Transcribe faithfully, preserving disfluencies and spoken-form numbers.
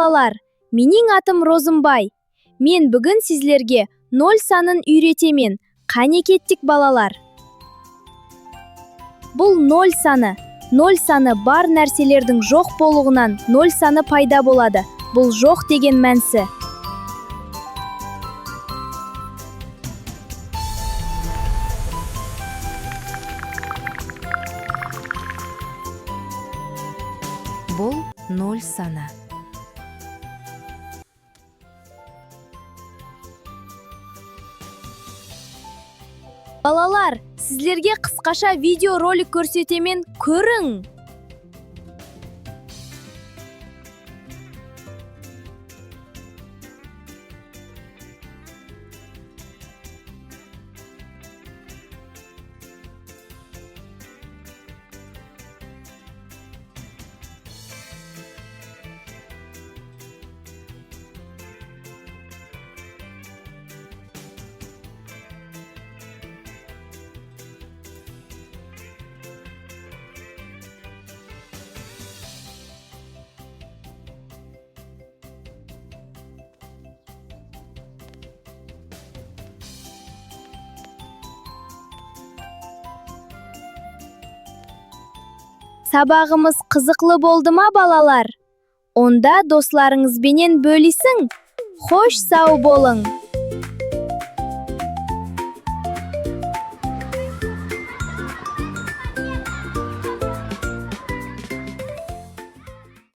Balalar, meniń atım Rozımbay. Men búgin sizlerge nol sanın úyretemen. Qáne kettik, balalar. Bul nol sanı. Nol sanı bar nárselerdiń joq bolıwınan nol sanı payda boladı. Bul joq degen mánisi. Bul nol sanı. Balalar, sizlerge qısqasha video rolik kórsetemen, kóriń! Sabaǵımız qızıqlı boldı ma, balalar? Onda doslarıńız benen bólisiń. Xosh, saw bolıń!